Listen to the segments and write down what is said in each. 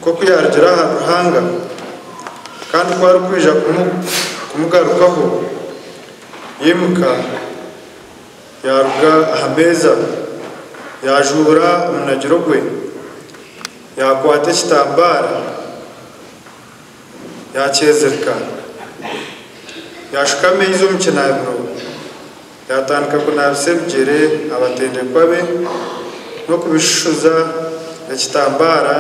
Nk'oku yaarugire ahari Ruhanga, kandi ku arikwija kumugarukaho, yaimuka, yaaruga aha meeza, yaajuura omunagiro gwe, yaakwata ekitambaara, yaakyezirika, yaashuka amaizi omu kinaabiro, yaatandika kunaabisa ebigyere abatendekwa be n'okubishushuza ekitambaara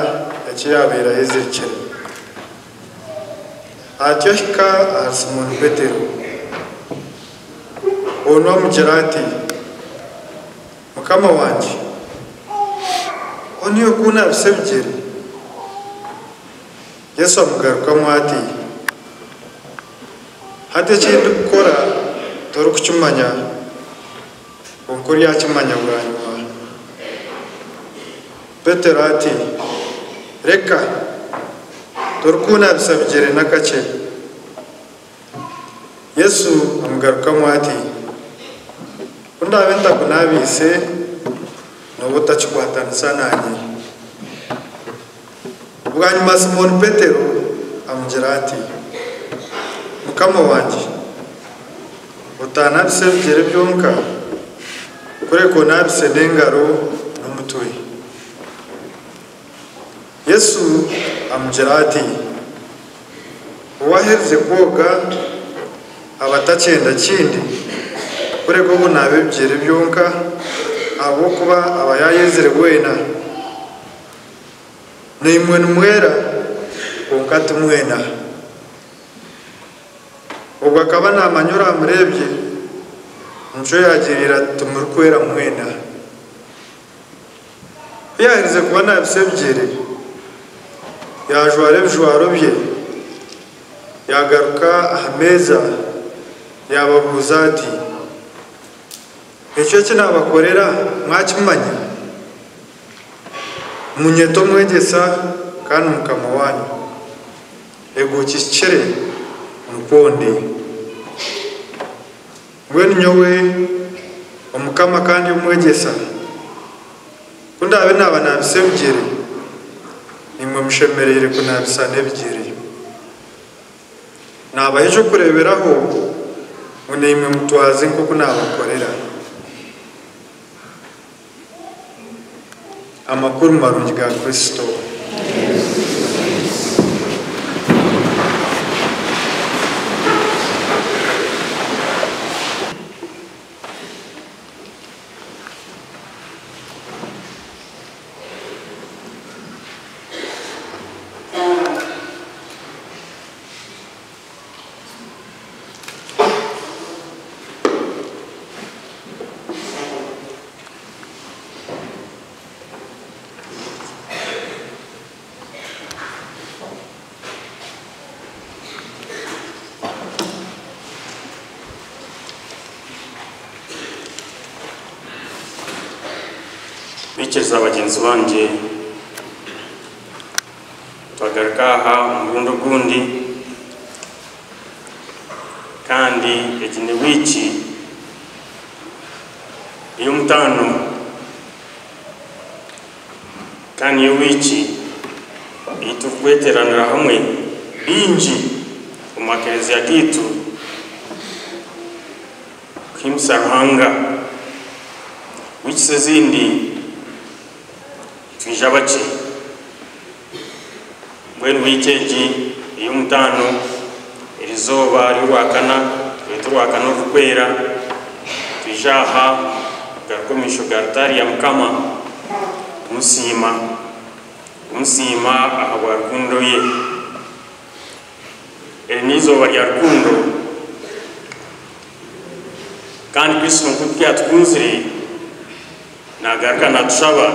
eki yaabaire ayezirikire. Atyo ahika ahari Simooni Petero. Onu amugira ati, Mukama wangye, onu iwe kuunaabisa ebigyere? Yesu amugarukamu ati, Hati eki ndikukora torikukimanya, kwonka oryakimanya bwanyima. Petero ati, Reka! Torikuunaabisa bigyere n'akakye. Yesu amugarukamu ati, Ku ndaabe ntakunaabiise, nooba otakikwatanisa naanye. Bwanyima Simooni Petero amugira ati, Mukama wangye, otaanabisa ebigyere byonka, kureka onaabise n'engaro n'omutwe. Yesu amugira ati, Owaaherize kwoga aba atakyenda kindi, kureka okunaaba ebigyere byonka, ahabw'okuba aba yaayezire weena. Naimwe nimwera, kwonka ti mwena. Ogwo akaba naamanya oraamureebye, nikyo yaagiriire ati, Timurikwera mwena. Ku yaaherize kubanaabisa ebigyere, yaajwara ebijwaro bye, yaagaruka aha meeza, yaababuuza ati, Ekyo eki naabakorera mwakimanya? Munyete Omwegyesa kandi Mukama waanyu. Eego kihikire, nikwo ndi. Mbwenu nyowe Omukama kandi Omwegyesa, ku ndaabe naabanaabisa ebigyere, naimwe mushemereire kunaabisana ebigyere. Naabaha eky'okureeberaho ngu naimwe mutwaze nk'oku naabakorera. Amakuru Marungi ga Kristo. Baikiriza bagyenzi bangye, twagaruka aha omurundi ogundi kandi egi ni wiiki ey'omutaano kandi niyo wiiki ei turikweteeranira hamwe baingi omu makereziya gaitu kuhimbisa Ruhanga. Wiiki ezindi nitwija bakye. Mbwenu wiiki egi ey'omutaano, erizooba ry'Orwakana, twete Orwakana Orurikwera, twije aha kugaruka omu maisho ga Rutaari ya Mukama kumusiima, kumusiima ahabwa rukundo ye. Eri n'eizooba rya rukundo, kandi Kristo nk'oku yaatukunzire, naagaruka naatushaba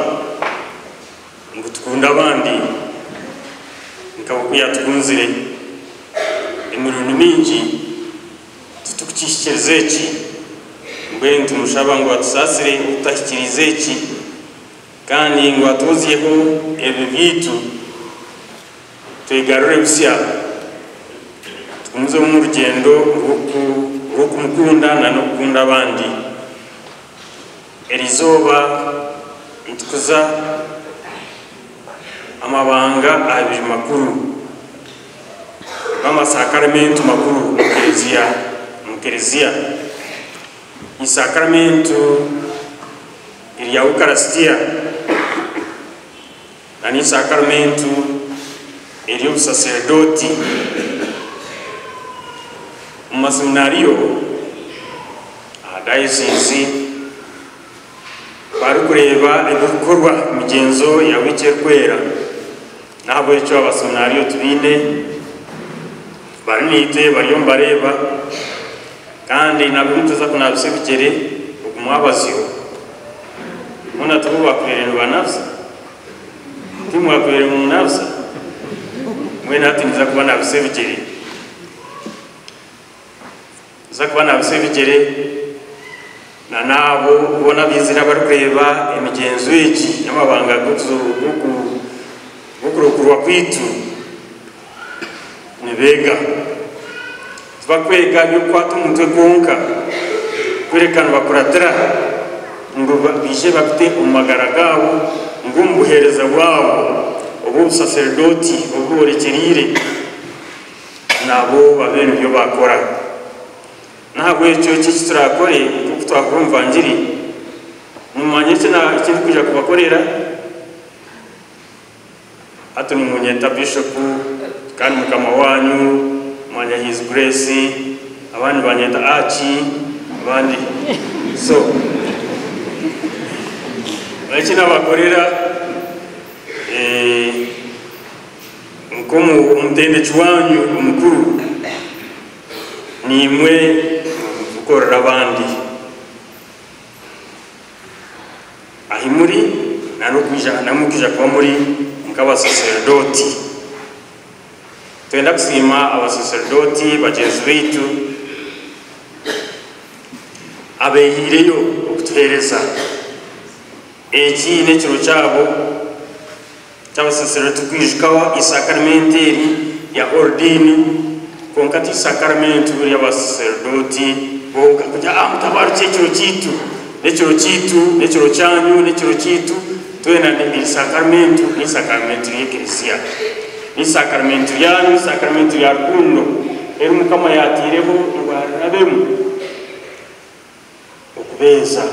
ngu tukunde abandi nka oku yaatukunzire. Emirundi mingi titurikukihikiiriza eki, mbwenu nitumushaba ngu atusaasire obutahikiriize eki kandi ngu atwozyeho ebibi byaitu. Twegarure busya, tugumizemu omu rugyendo rw'okumukunda na n'okukunda abandi. Eri izooba nitukuza amabanga abiri makuru n'amasakaramentu makuru omu kereziya omu kereziya isakaramentu erya ukarasitiya na n'eisakaramentu ery'obusaseredooti omu maseminariyo aha dayosiisi barikureeba ebirikukorwa emigyenzo ya wiiki erikwera. N'ahabw'ekyo abaseminariyo tubaine bari naitwe bariyo nibareeba kandi nabo nituza kunaabisa ebigyere ogu mwabazyo. Hoona tibo baakubaire nibanabisa? Timwe mwakubaire nimunabisa? Mbwenu hati ninza kubanabisa ebigyere. Ninza kubanabisa ebigyere na n'abo boona abaizire abarikureeba emigyenzo egi y'amabanga g'okurokorwa kwaitu nibeega. Tibakwega eby'okukwata omutwe kwonka, kureka nibakuratira ngu baije babite omu magara gaabo ngu omu buheereza bwabo obw'obusaseredooti obu boorekyereire nabo babe nibyo baakora. N'ahabw'ekyo eki eki turaakore nk'oku twahurira omu Vangiri, mumanye eki eki ndikwija kubakorera. Hati nimunyeta Bishopu kandi mukama waanyu, mwanya His Grace, abandi nibanyeta Archie, abandi so eki nabakorera eh, nk'omutendeki wanyu omukuru, niimwe mukorera abandi. Ahi muri na n'okwija kuba muri nk'abasaseredooti. Twenda kusiima abasaseredooti bagyenzi baitu abeehaireyo okutuheereza. Eki n'ekiro kyabo ky'abasaseredooti kwijuka eisakaramento eri rya Ordiini, kwonka ti isakaramento ry'abasaseredooti bonka kugira ah mutabaarukye ekiro kyaitu, n'ekiro kyaitu, n'ekiro kyanyu, n'ekiro kyaitu, twena eisakaramento n'eisakaramento ry'ekereziya. N'eisakaramento ryanyu, n'eisakaramento rya rukundo eri Mukama yaataireho ngu arirabemu okubeeza.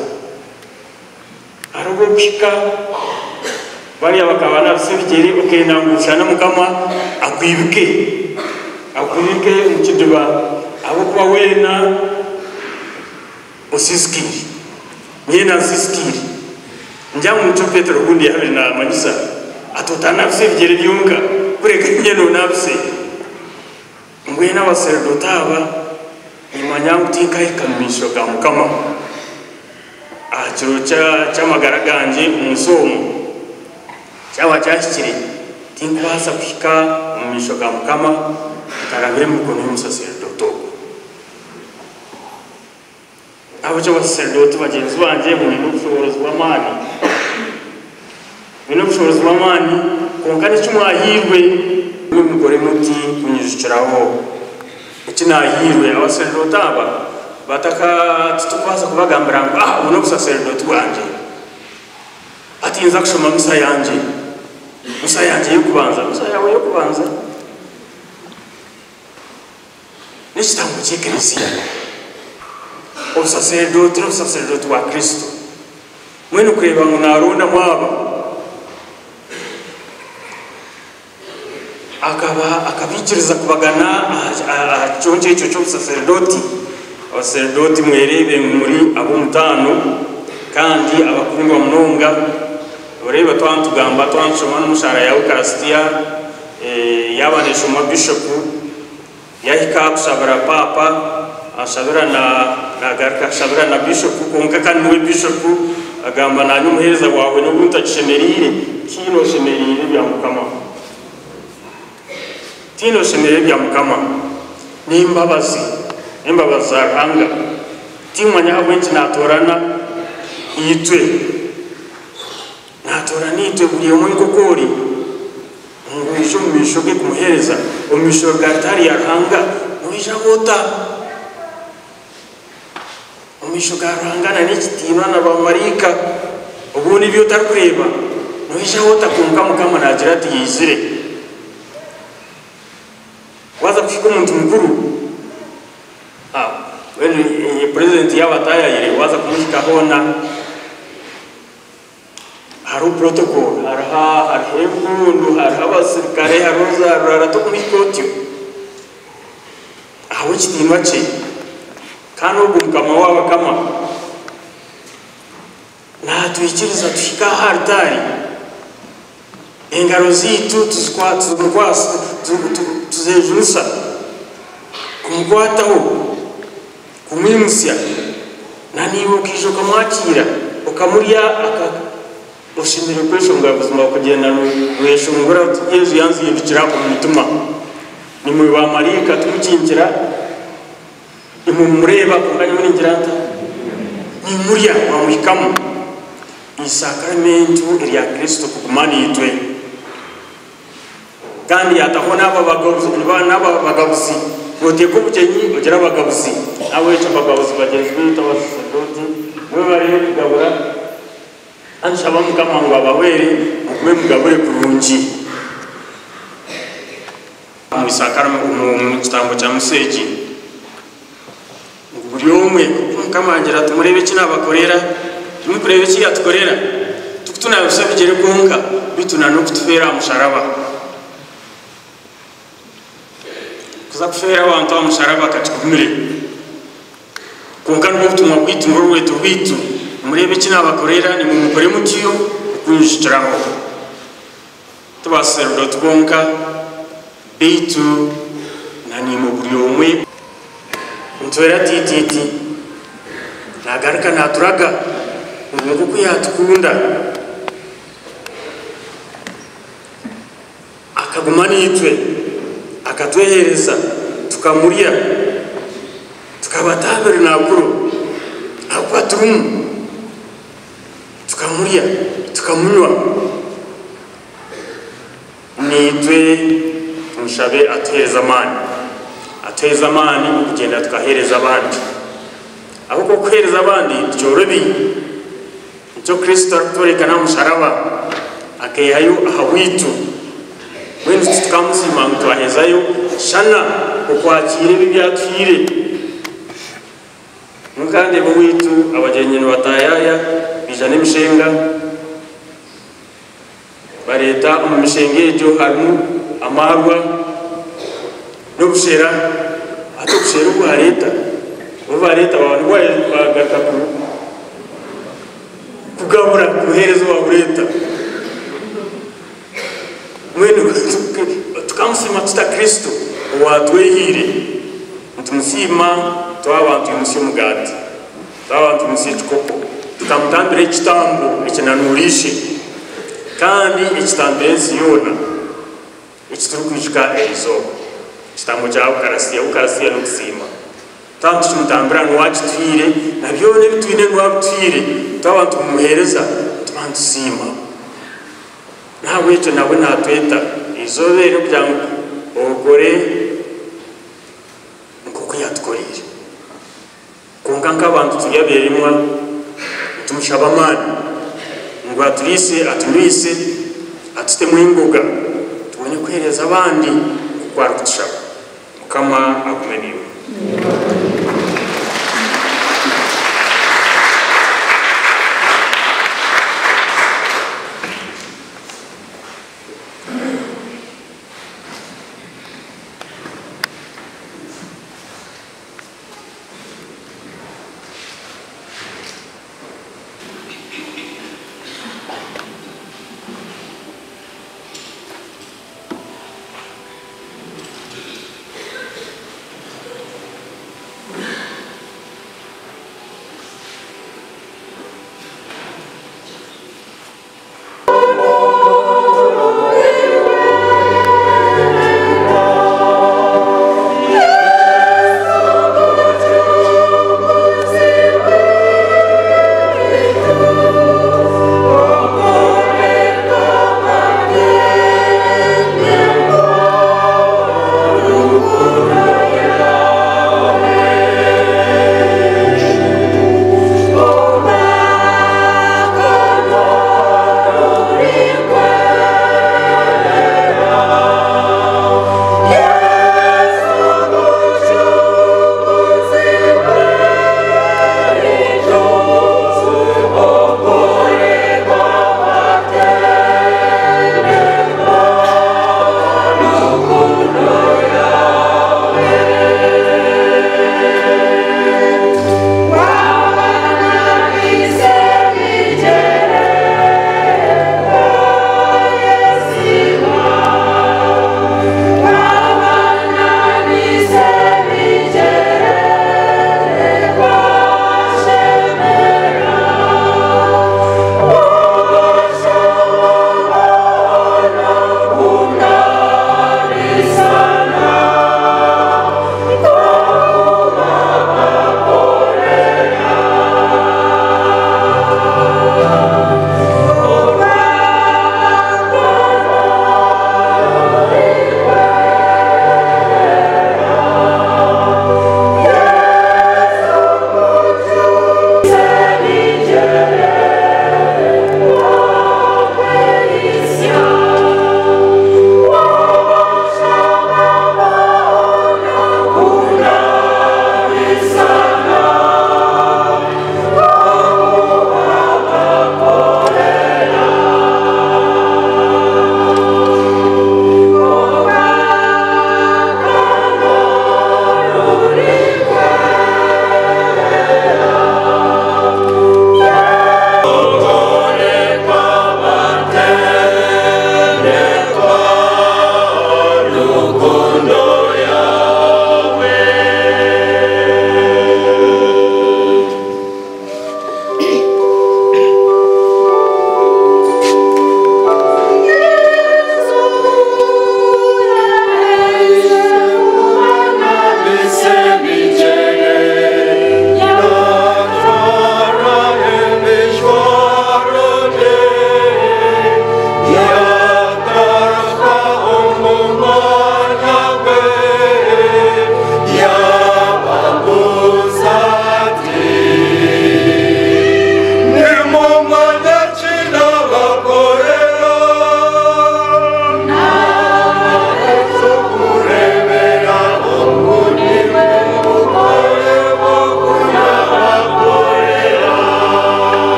Hariho okuhika bariya bakaba banabisa ebigyere okenda ngu oshusha Mukama akwibike, akwibike omu kidiba ahabw'okuba weena osiisikaire, nyeena nsiisikaire. Ningira ngu nikyo Petero obundi yaabaire naamanyisa ati otanabisa ebigyere byonka kureka nyeena onabise. Mbwenu abasaserdooti aba nimanya ngu tinkahika mu maisho ga Mukama aha kiro ky'amagara gangye omu nsi omu. Kyaba kyahikire, tinkubaasa kuhika omu maisho ga Mukama ntarabire mu mikono y'omusaserdooti ogu. Ahabw'ekyo abasaserdooti bagyenzi bangye mwine obushoboorozi bw'amaani. Mwine obushoboorozi bw'amaani, kwonka n'eki mwahairwe. Imwe mukore muti kunyijukiraho eki naahairwe. Abasaserdooti aba bataka titukubaasa kubagambira ngu ah obu n'obusaserdooti bwangye. Hati ninza kushoma misa yangye, misa yangye y'okubanza. Misa yaawe y'okubanza? N'ekitambo ky'Ekelezia. Obusaseredooti n'obusaseredooti bwa Kristo. Mbwenu kureeba ngu naarondamu aba, akaba akabaikiriza kubagana aha kiconco ekyo ky'obusaseredooti. Abasaseredooti mwereebe ngu muri ab'omutaano kandi abakundwa munonga. Oreeba twaba nitugamba, twaba nitushoma n'omu shaara ya Ukaristia, yaaba neeshomwa bishopu, yahika aha kushabira paapa, ashabira na nagaruka ashabira na bishopu, kwonka kandi niwe bishopu agamba naanye omuheereza waawe n'obu ntakishemereire, tihaine oshemereire ebya Mukama. Tihaine oshemereire ebya Mukama. N'embabazi, n'embabazi za Ruhanga. Timmanya ahabw'enki naatoorana itwe. Naatoorana itwe buri omwe nk'oku ori, ngu oije omu maisho ge kumuheereza. Omu maisho g'alutaari ya Ruhanga noijaho ota? Omu maisho ga Ruhanga n'ekitiinwa na baamaraika, obundi ebi otarikureeba. Noija ota kwonka Mukama naagira ati yaizire. Waaza kuhika omuntu mukuru, mbwenu purezidenti yaaba ataayayire waaza kumuhika hoona hariho protocol, hariho hariho empundu, hariho abasirikare, hariho za rurara tokumuhika otyo ahabw'ekitiinwa kye. Kandi ogwo Mukama w'abakama Naatwikiriza tuhike aha alutaari, engaro zaitu tuzejunisa kumukwataho, kumwimutsya, na naiwe okaija okamwakiira, okamurya oshemereire kweshongora buzima okugyenda noyeshongora oti Yesu yanzindukira omu mutima. Nimwe baamaraika tumukinkira. Imwe mumureeba, kwonka nyowe ningira nta? Nimurya, mwamuhikamu. Eisakramentu erya Kristo kuguma naitwe. Kandi yaataho n'aba bagabuzi. Nooteeka obugyenyi ogira abagabuzi. N'ahabw'ekyo abagabuzi bagyenzi baitu abasaserdooti mwebare kugabura. Kandi nshaba Mukama ngu abahwere mugume mugabure kurungi. Omu kitambo kya Musa egi, ngu buri omwe, nk'oku Mukama agira ati, Mureebe eki naabakorera, timurikureeba eki yaatukorera? Tikutunaabisa bigyere kwonka, beitu n'okutufeera aha musharaba. Kuza kufeera abantu aha musharaba ka kigumire. Kwonka nibwo butumwa bwaitu, nirwo rweto rwaitu. Mureebe eki naabakorera, naimwe mukore mutyo okunyijukiraho. Ti baasaserdooti bonka, beitu na naimwe buri omwe. Nitwera tiitiiti, naagaruka naaturaga ngu nk'oku yaatukunda, akaguma naitwe, akatweheereza, tukamurya, tukaba tabernakulo, ahabw'okuba turimu, tukamurya, tukamunywa. Naitwe tumushabe atuheereze amaani. Atuheereze amaani okugyenda tukaheereza abandi. Ahabw'okuba okuheereza abandi tikyorobi. Nikyo Kristo arikutworeka n'aha musharaba, akeehayo ahabwaitu. Mbwenu titukamusiima ngu twahezayo shana okwakiira ebi ebi atuhaire. Nkandeeba owaitu abagyenyi nibataayaaya baija n'emishenga. Bareeta omu mishenga egyo harimu amaarwa n'obushera. Hati obushera obu bareeta, obu bareeta baaba nibwo bagaruka kugabura kubuheereza owaabureeta. Mbwenu tukamusiima tuta Kristo owaatwehiire? Nitumusiima twaba nitwimutsya omugaati, twaba nitwimutsya ekikopo, tukamutambira ekitambo ekinanuura Ishe, kandi ekitambira ensi yoona, eki turikwijuka erizooba, ekitambo kya Ukarastia. Ukarastia n'okusiima. Twaba nitukimutambira niwe akituhaire, na byona ebi twine niwe abituhaire. Twaba nitumuheereza nituba nitusiima. N'ahabw'ekyo nawe naatweta eizooba eryo kugira ngu okore nk'oku yaatukoreire. Kwonka nk'abantu turi abeeremwa, nitumushaba amaani ngu aturiise, atunywise, atutemu engoga tubone kuheereza abandi nk'oku arikutushaba. Mukama agume naiwe.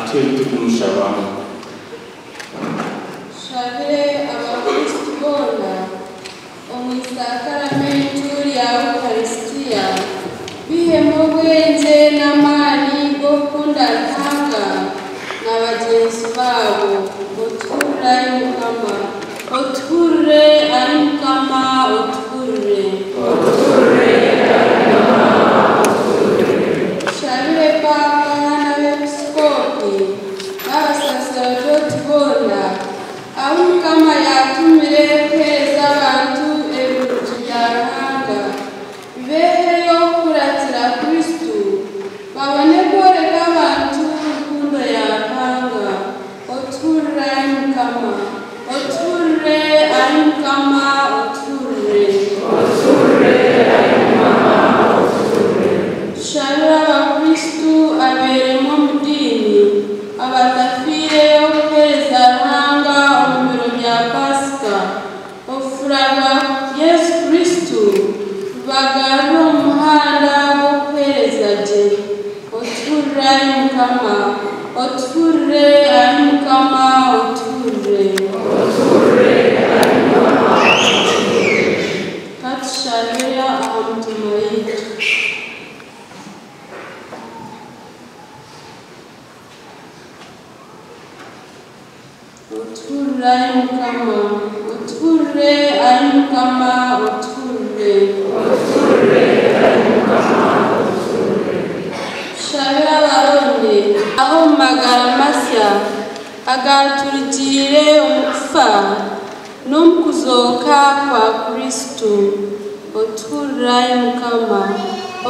Atuhe ebi turikumushaba. Tushabire Abakristu boona omu isakaramentu rya Ukarisitiya bihemu obwengye n'amaani g'okukunda Ruhanga na bagyenzi baabo. Otuhurire ai Mukama. Otuhurire ai Mukama, otuhurire. Tushabire Paapa n'abepisikoopi n'abasaseredooti boona abu Mukama yaatumire kuheereza abantu ebirungi bya Ruhanga, beeheyo kukuratira Kristo, babone kworeka abantu rukundo ya Ruhanga. Otuhurire ai Mukama. Otuhurire ai Mukama, otuhurire. Tushabire Abakristu abeeremwa omu diini abatafiireyo kuheereza Ruhanga omu biro bya Pasika, obufura bwa Yesu Kristo bubagarure omu muhanda gw'okuheereza gye. Otuhurire ai Mukama. Otuhurire ai Mukama, otuhurire. Katushabire aha mitima yaitu. Otuhurire ai Mukama, otuhurire ai Mukama, otuhurire. Tushabire abaronde ab'omu magara masya agaaturigiire omu kufa n'omu kuzooka kwa Kristo. Otuhurire ai Mukama,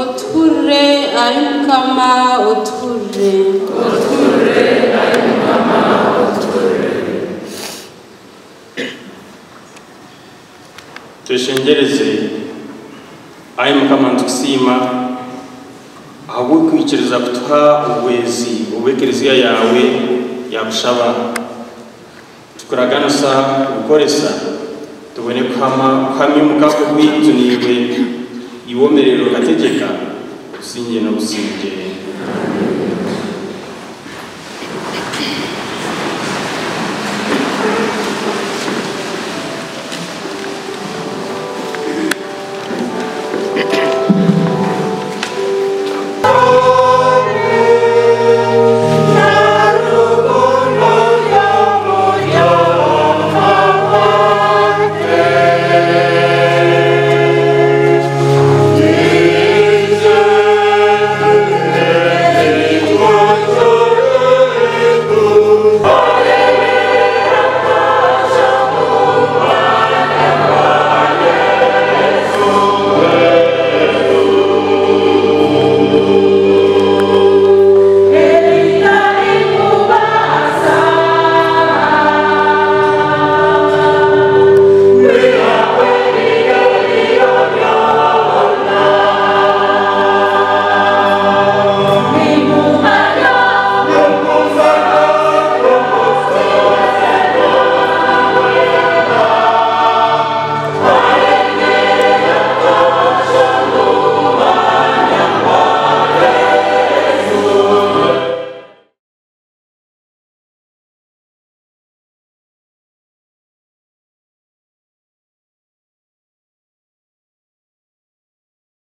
otuhurire ai Mukama, otuhurire. Tweshengyereze ai Mukama nitukusiima ahabw'okwikiriza kutuha obuhwezi obu Ekereziya yaawe yaakushaba. Tukuraganisa kubukoresa tubone kuhama kuhamya omukago gwaitu naiwe, iwe omerero okategyeka obusingye n'obusingye.